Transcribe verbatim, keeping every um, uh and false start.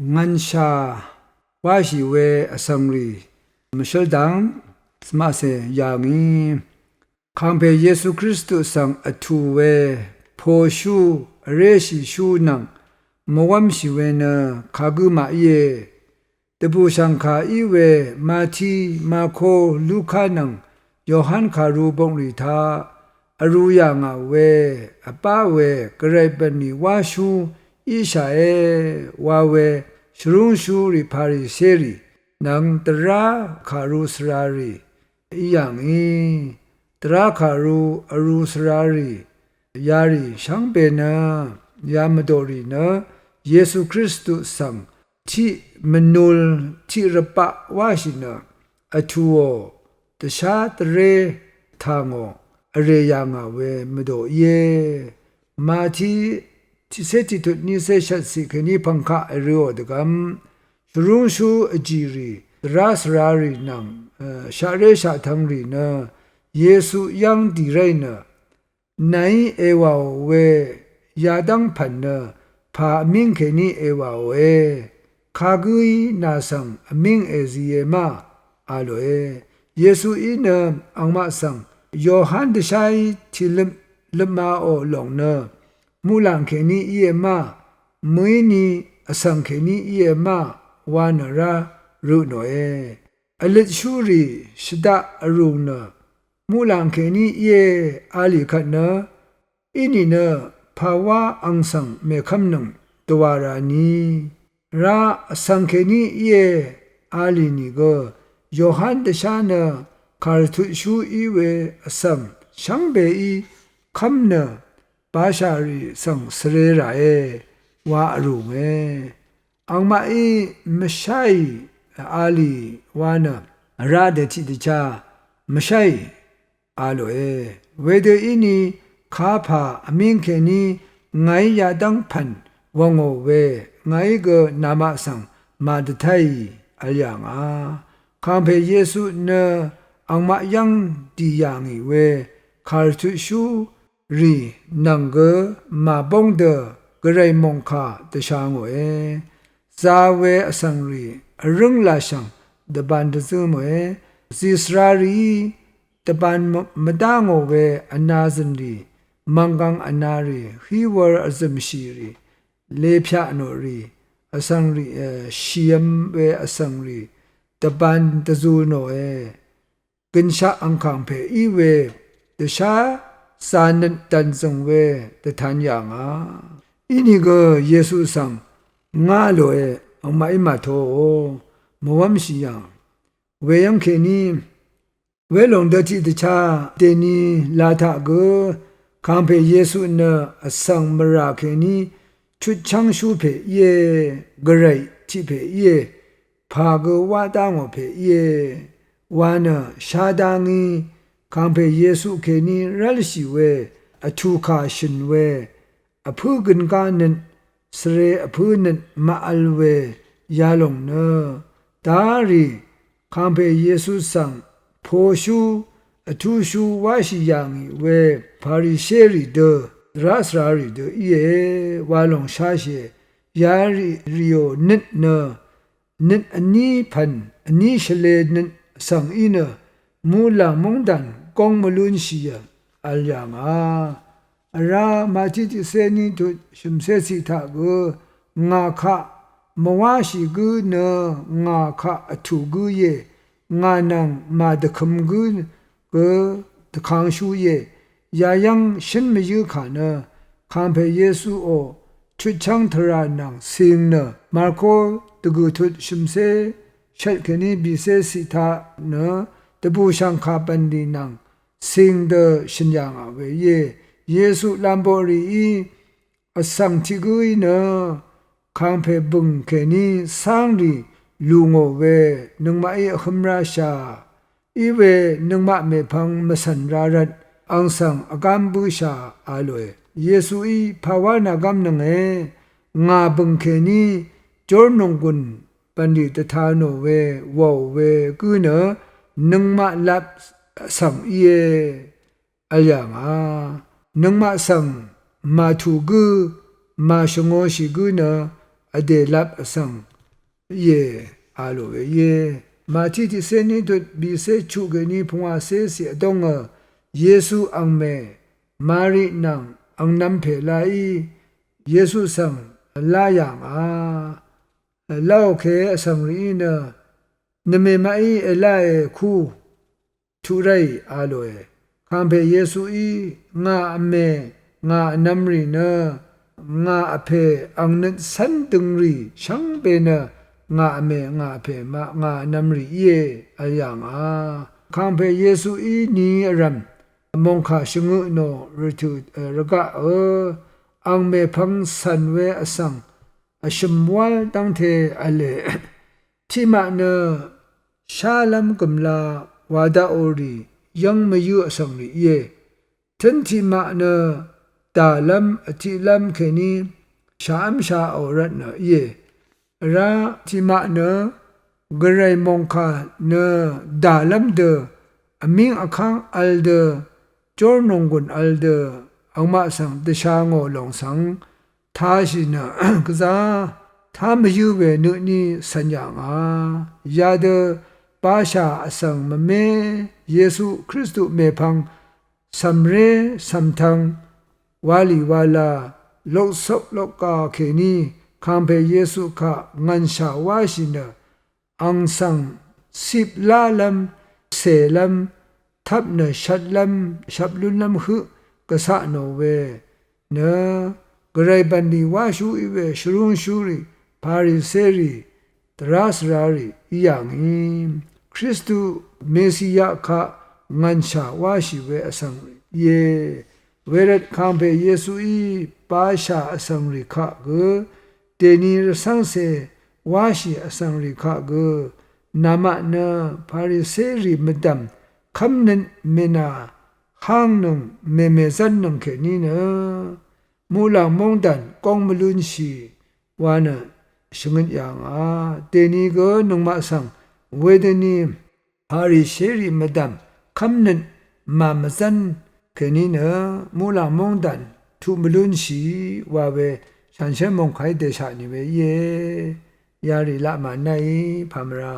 ngvnshà wáshì we vsvng rì mvshǿl dang svmaqcè yà ngì. Kàngpè Yesu Kristu svng vtù we poshú vréshìshú nvng mvwv́mshì we nø kagǿ màíe. Dvbùshv̀ngkà í we Mati, Marko, Luka nvng Yohan kàru boknrì taq vrū yà ngà we vbá we gvray bv̀nlì wáshú íshàe wa we shvrúngshúrì Pariserì nvng dvrá kàru svrarì í yà ngì. Dvrá kàru vrū svrarì yarì shvngbe nø ya mvdòrì nø Yesu Kristu svng tiq mvnul tiq rvbaq wáshì nø vtùò, dvshá dvré tà ngò vrè yà ngà we mvdò íe. Mati tiqcé tiqtut nícé shvtciq kèní pv̀ngkaq èrøò dvgvm shvrúngshú vjìrì dvrá svrarì nvng shaqré shaqtvngrì nø Yesu yv́ng dì ráì nø nàí èwàò we yadv́ng pv̀n nø pà vmíng kèní èwàòe. Kagǿí nà svng vmíng èzie ma a lòe. Yesuí nø angmaq svng Yohan dvsháí tìløp løpmaò lòng nø muqlàng kèní íe ma, mø̀íni vsvng kèní íe ma wa nø rá rø nòe. Vløtshúrì shvdaq vrùng nø muqlàng kèní íe a lì kvt nø í nìnø pàwá ang svng mèkv́mnøng dvwà rà ni rá vsvng kèní íe a lì nìgø Yohan dvshá nø kàrvtutshú í we vsvng shvngbeí kv́m nø bashà rì svng svre ràe wa vrùnge. Angmaqí mvsháì a lì wa nø vrá dø tiqdvchá mvsháì a lòe. Wedø íni kapà vmíng kèní ngàí yadv́ng pv̀n wv̀ngò we ngàí gø namaq svng màdvtáì vl yà ngà. Kàngpè Yesu nø angmaq yv́ng dì yà ngì we kàrvtutshú rì nvng gø màbóng dø gvray mòngkà dvsha ngòe. Za we vsvng rì vrǿng lashv̀ng dvbān dvzǿ mòe. Zìsvrarìí dvbān mvdá ngò we vnā zø̀nrì mv̀nggvng vnārì hí wūr vzø̀mshìrì lepyaq nò rì vsvng rì shìv̄m we vsvng rì dvbān dvzū nòe. Gønshaq angkàng pè í we dvshá zānøt dv̀nzø̀ng we dvtan yà ngà. Inìgø Yesu svng ngá lòe, angmaqí màtoò mvwv́mshì yv̀ng. Weyv́ng kèní welòng dø tiqdvchá dèni la taq gø kàngpè Yesu nø vsvng mvrà kèní chutchv́ngshú pè íe, gvray tiq pè íe, pà gø wá dá ngò pè íe wa nø shá dá ngí. Kàngpè Yesu kèní rv́lshì we vtùkà shø̀n we vpǿ gøngá nøt svre vpǿ nøt màvl we yalòng nø darì kàngpè Yesu svng poshú vtúshú wáshì yà ngì we Pariserì dø dvrá svrarì dø íe wa lòng sháshìe. Yarì rìò nøt nø nøt vní pv̀n vní shvlē nøt vsvng í nø muqlàng móngdàn góng mvlúnshì vl yà ngà. Vrá màtiq tiqcé ní tut shø̀mcé ciq taq gø ngà kaq mvwáshì gǿ nø ngà kaq vtù gǿ íe, ngà nvng màdvkøm gǿ gø dvkangshú íe. Yayv́ng shǿn mvyǿ kà nø kàngpè Yesuò chutchv́ng tvrà nvng cing nø Marko dvgø̀ tut shø̀mcé shvt kèní bìcé ciq taq nø dvbùshv̀ngkà bv̀nlì nvng cing dø shø̀n yà ngà we íe. Yesu lamboqrìí vsvng tiq gǿí nø kàngpè bø̀ng kèní cángrì lù ngò we nøngmaqí vhǿm ráshà. Iwe nøngmaq mèpvng mvcv̀n ra rvt ang svng vgám bǿshà a lòe. Yesuí pàwá nàgv́mnønge, ngà bø̀ng kèní jórnònggùn bv̀nlì dvta nò we wàò we gǿ nø nøngmaq lap vsvng íe vl yà ngà. Nøngmaq svng màtù gǿ màshvngōshì gǿ nø vdè lap vsvng íe, a lò we íe. Màtiq tiqcé ní tut bìcé chuq kèní pungwàcé cì vdóngø Yesu angmè Mari nvng angnv̄m pè laí Yesu svng vlá yà ngà. Láò kèé vsvng rìí nø nvmèmaqí èláe kú tuq ráì a lòe. Kàngpè Yesuí ngà vmè ngà vnv̄m rì nø ngà vpè ang nøt cv́n døng rì shvngbe nø ngà vmè ngà vpè maq ngà vnv̄m rì íe vl yà ngà. Kàngpè Yesuí ni vrv̀m mòngkà shvngø nò rvtø̀ rvgaq ø ang mèpvng cv̀n we vsvng vshø̀m wál dv́ngte v̄le. Tiqmaq nø shálv́m gø̀mla wa daqò rì yv́ng mvyǿ vsvng rì íe. Tǿn tiqmaq nø dàlv́m vtiqlv́m kèní shàv́mshaò rvtnø íe. Vrá tiqmaq nø gvray mòngkà nø dàlv́m dø vmíng vkv́ng vl dø jór nònggùn vl dø angmaq svng dvsha ngò lòng svng tashì nø gvzá tá mvyǿ we nø tní cv̀n yà ngà. Yadø bashà vsvng mvmé Yesu Kristu mèpvng cv̀mré cv̀mtvng walì wala loksok lokga kèní Kàngpè Yesu kaq ngv̀nshà wáshì nø ang svng cip lálv́m cèlv́m tvp nø shvtlv́m shvp lúnlv́m høq gvcaq nò we nø gvray bv̀nlì wáshú í we shvrúngshúrì Pariserì dvrá svrarì í yà ngì. Kristu Mesiya kaq ngv̀nshà wáshì we vsvng rì íe. Wervt Kàngpè Yesuí bashà vsvng rì kaq gø dèni rvcv́ngcè wáshì vsvng rì kaq gø namaq nø Pariserì mvdv̀m kv́mnøt mènà hángnøng mèmèzv́nnøng kèní nø muqlàng móngdàn góng mvlúnshì wa nø shvngøt yà ngà. Dèni gø nøngmaq svng wedøni Pariserì mvdv̀m kv́mnøt màmvzv́n kèní nø muqlàng móngdàn tuq mvlúnshì wa we shànshér mòngkàí dèshà nì we íe. Yarì laq mànáí pàmvrà